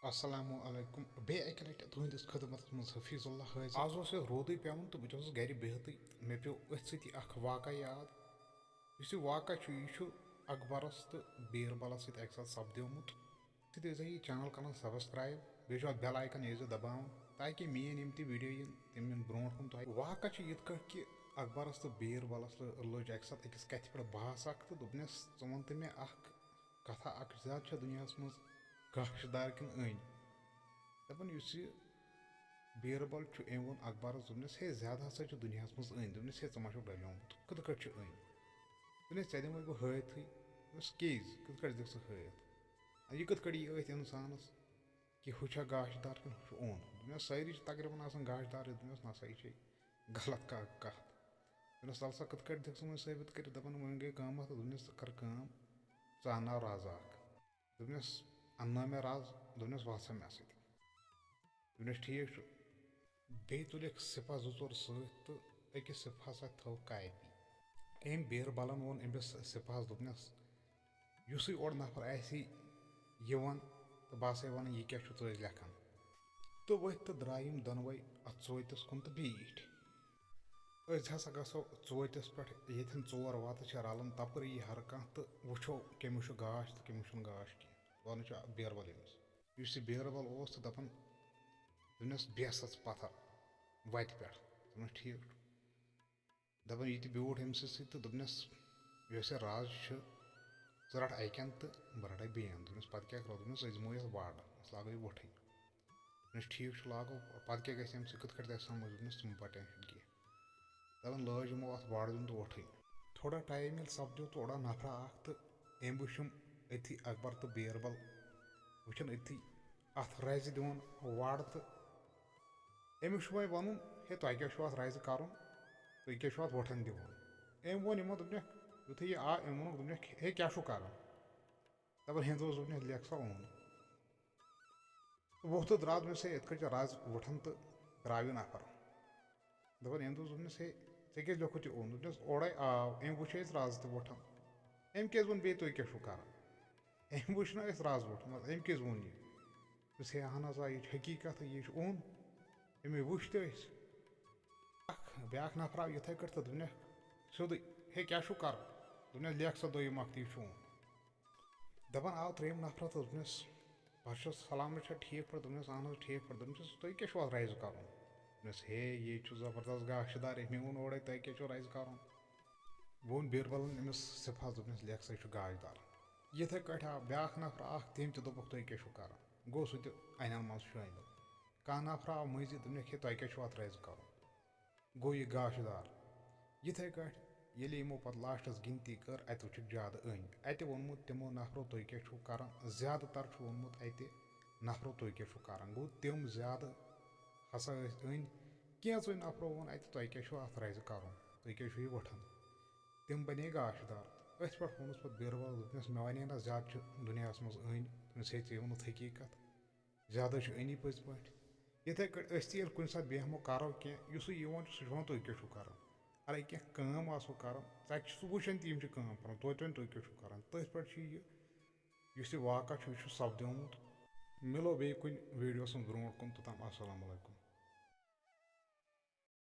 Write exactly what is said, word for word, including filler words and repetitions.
السلام علیکم، بیٚیہِ اَکہِ لَٹہِ تُہٕنٛدِس خدمتس منٛز حفیظ اللہ حٲضِر۔ آز اوس یَتھ روٗدٕے پٮ۪وان تہٕ بہٕ تہِ اوسُس گَرِ بِہتٕے۔ مےٚ پیوٚو أتھۍ سۭتی اَکھ واقعہ یاد۔ یُس یہِ واقعہ چھُ، یہِ چھُ اکبرس تہٕ بیربلس سۭتۍ اَکہِ ساتہٕ سپدیومُت۔ تُہۍ ٲسۍزیو یہِ channel کران subscribe، بیٚیہِ چھُ اَتھ bell icon ٲسۍزیو دباوان، تاکہِ میٛٲنۍ یِم تہِ video یِن، تِم یِن برونٛٹھ کُن تۄہہِ۔ واقعہ چھُ یِتھ کٲٹھۍ کہِ اکبرس تہٕ بیربلس لٔ-، لٔج اَکہِ ساتہٕ أکِس کَتھِ پٮ۪ٹھ بحث اکھ، تہٕ دوٚپنَس، "ژٕ وَن تہٕ مےٚ اکھ کَتھا اکھ، زیادٕ چھا دُنیاہَس منٛز گاشہِ دار کِنہٕ أنۍ؟" دَپان، یُس یہِ بیربل چھُ، أمۍ ووٚن اکبرس، دوٚپنَس، "ہے، زیادٕ ہسا چھُ دُنیاہَس منٛز أنۍ۔" دوٚپنَس، "ہے، ژٕ ما چھُکھ ڈلیومُت؟ کِتھ کٲٹھۍ چھُ أنۍ؟" دوٚپنَس، "ژےٚ دِمَے بہٕ ہٲیتھٕے۔" دوٚپنَس، "کیٛازِ؟ کِتھ کٲٹھۍ دِکھ ژٕ ہٲیِتھ؟ یہِ کِتھ کٲٹھۍ یی أتھۍ اِنسانَس کہِ ہُہ چھا گاشہِ دار کِنہٕ ہُہ چھُ اوٚن؟" دوٚپنَس، "سٲری چھِ تقریٖباً آسان گاشہِ دارٕے۔" دوٚپنَس، "نہ سا، یہِ چھے غلط کا-، کَتھ۔" دوٚپنَس، "تَلہٕ سا، کِتھ کٲٹھۍ دِکھ ژٕ وۄنۍ ثٲبِت کٔرِتھ؟" دَپان، وۄنۍ گٔے کٲم اَتھ، دوٚپنَس، "ژٕ کَر کٲم، ژٕ اَنناو رازٕ اَکھ۔" دوٚپنَس، اَننٲو مےٚ رازٕ، دوٚپنَس، "وَتھ سا مےٚ سۭتۍ۔" دوٚپنَس، "ٹھیٖک چھُ۔" بیٚیہِ تُلِکھ سِپاہ زٕ ژور سۭتۍ تہٕ أکِس سِپاہَس اَتھِ تھٲو کاپی۔ أمۍ بیربلَن ووٚن أمِس سِپاہَس، دوٚپنَس، "یُسٕے اورٕ نفر آسہِ یِوان تہٕ بہٕ آسَے وَنان، یہِ کیٛاہ چھُ ژٕ ٲسۍ لیکھان؟" تہٕ ؤتھۍ تہٕ درٛاے یِم دۄنوَے اَتھ ژوتِس کُن تہٕ بیٖٹھۍ۔ "أسۍ ہسا گژھو ژوتِس پٮ۪ٹھ، ییٚتٮ۪ن ژور وَتہٕ چھِ رَلان، تَپٲرۍ یی ہر کانٛہہ تہٕ وٕچھو کٔمِس چھُ گاش تہٕ کٔمِس چھُنہٕ گاش کینٛہہ۔" وَنان چھُ بیربل أمِس۔ یُس یہِ بیربل اوس تہٕ دَپان، دوٚپنَس، "بیٚہہ سا ژٕ پَتھر وَتہِ پٮ۪ٹھ۔" دوٚپنَس، "ٹھیٖک چھُ۔" دَپان، یہِ تہِ بیوٗٹھ أمۍ سٕے سۭتۍ تہٕ دوٚپنَس، "یۄس یہِ رازٕ چھِ، ژٕ رَٹ اَکٮ۪ن تہٕ بہٕ رَٹَے بیٚیَن۔" دوٚپنَس، "پَتہٕ کیٛاہ کَرو؟" دوٚپنَس، "أسۍ دِمو یَتھ وَڑ، أسۍ لاگو یہِ وۄٹھٕنۍ۔" دوٚپنَس، "ٹھیٖک چھُ، لاگو۔" پَتہٕ کیٛاہ گژھِ اَمہِ سۭتۍ، کِتھ کٲٹھۍ تَرِ سَمٕجھ؟ دوٚپنَس، "ژٕ مہٕ پَر tension کینٛہہ۔" دَپان، لٲج یِمو اَتھ وَڑ دیُن تہٕ وۄٹھٕنۍ۔ تھوڑا ٹایم ییٚلہِ سَپدیو، تھوڑا نفرا اَکھ تہٕ أمۍ وٕچھُم أتھی اکبر تہٕ بیربل وٕچھان أتھی اَتھ رَزِ دِوان وَڑ تہٕ أمِس چھُ وۄنۍ وَنُن، "ہے، تۄہہِ کیٛاہ چھُو اَتھ رَزِ کَرُن؟ تُہۍ کیٛاہ چھُو اَتھ وۄٹھَن دِوان؟" أمۍ ووٚن یِمَن، دوٚپنَکھ، یُتھُے یہِ آو، أمۍ ووٚنُکھ، دوٚپنَکھ، "ہے، کیٛاہ چھُو کَرُن؟" دَپان، ہیٚنٛدوس دوٚپنَکھ، "لیکھ سا اوٚن۔" تہٕ ووٚتھ تہٕ درٛاو، دوٚپنَس، "ہے، یِتھ کٲٹھۍ چھِ رَز وۄٹھان تہٕ درٛاو یہِ نفر۔" دَپان، ہیٚنٛدوس دوٚپنَس، "ہے، ژےٚ کیٛازِ لیوٚکھُتھ یہِ اوٚن؟" دوٚپنَس، "اورَے آو، أمۍ وٕچھ اَسہِ رَز تہِ وۄٹھان۔ أمۍ کیٛازِ ووٚن بیٚیہِ، تُہۍ کیٛاہ چھُو کَران؟ أمۍ وٕچھ نہ أسۍ رَز وۄٹھان، مطلب، أمۍ کیٛازِ ووٚن یہِ؟" دوٚپنَس، "ہے، اَہَن حظ آ، یہِ چھِ حقیٖقت، یہِ چھُ اوٚن، أمۍ وٕچھ تہِ أسۍ۔" اَکھ بیٛاکھ نفر آو یِتھَے کٲٹھۍ تہٕ دوٚپنَکھ سیوٚدُے، "ہے، کیٛاہ چھُو کَرُن؟" دوٚپنَس، "لیکھ سا دوٚیِم اَکھ تہٕ یہِ چھُ اوٚن۔" دَپان آو ترٛیٚیِم نفرا تہٕ دوٚپنَس، "بہٕ چھُس سلامت، چھا ٹھیٖک پٲٹھۍ؟" دوٚپنَس، "اہن حظ، ٹھیٖک پٲٹھۍ۔" دوٚپنَس، "تُہۍ کیٛاہ چھُو اَتھ رَزِ کَرُن؟" دوٚپنَس، "ہے، یے چھُ زبردست گاشہِ دار، أمۍ ووٚن اورَے، تۄہہِ کیٛاہ چھُو رَزِ کَرُن؟" ووٚن بیربلَن أمِس سِپہَس، دوٚپنَس، "لیکھ سا، یہِ چھُ گاشہِ دار۔" یِتھَے کٲٹھۍ آو بیٛاکھ نفر اَکھ، تٔمۍ تہِ دوٚپُکھ، "تُہۍ کیٛاہ چھُو کَرُن؟" گوٚو سُہ تہِ اَنٮ۪ن منٛز شٲمِل۔ کانٛہہ نفر آو مٔنٛزی، دوٚپنَکھ، "ہے، تۄہہِ کیٛاہ چھُو اَتھ رَزِ کَرُن؟" گوٚو یہِ گاشہِ دار۔ یِتھَے کٲٹھۍ ییٚلہِ یِمو پَتہٕ لاسٹَس گِنتی کٔر، اَتہِ وٕچھِکھ زیادٕ أنۍ۔ اَتہِ ووٚنمُت تِمو نفرو، "تُہۍ کیٛاہ چھُو کَران؟" زیادٕ تَر چھُ ووٚنمُت اَتہِ نفرو، "تُہۍ کیٛاہ چھُو کَران؟" گوٚو تِم زیادٕ ہسا ٲسۍ أنۍ۔ کینٛژھٕے نفرو ووٚن اَتہِ، "تۄہہِ کیٛاہ چھُو اَتھ رَزِ کَرُن؟ تُہۍ کیٛاہ چھُو یہِ وۄٹھان؟" تِم بَنے گاشہِ دار۔ تہٕ أتھۍ پٮ۪ٹھ ووٚنُس پَتہٕ بیربَلَس، دوٚپنَس، "مےٚ وَنے نہ زیادٕ چھِ دُنیاہَس منٛز أنۍ۔" دوٚپنَس، "ہے، ژےٚ ووٚنُتھ حقیٖقت، زیادٕ چھِ أنی پٔزۍ پٲٹھۍ۔" یِتھَے کٲٹھۍ أسۍ تہِ ییٚلہِ کُنہِ ساتہٕ بیٚہمو کَرو کینٛہہ، یُسٕے یِوان چھُ، سُہ چھُ وَنان، "تُہۍ کیٛاہ چھُو کَران؟" اَرے، کینٛہہ کٲم آسو کَران، ژَتہِ چھِ سُہ وٕچھان تہِ یِم چھِ کٲم کَران، توتہِ وَنہِ، "تُہۍ کیٛاہ چھُو کَران؟" تٔتھۍ پٮ۪ٹھ چھُ یہِ، یُس یہِ واقعہ چھُ، یہِ چھُ سَپدیومُت۔ مِلو بیٚیہِ کُنہِ ویٖڈیوَس منٛز برونٛٹھ کُن، توٚتام السلام علیکُم۔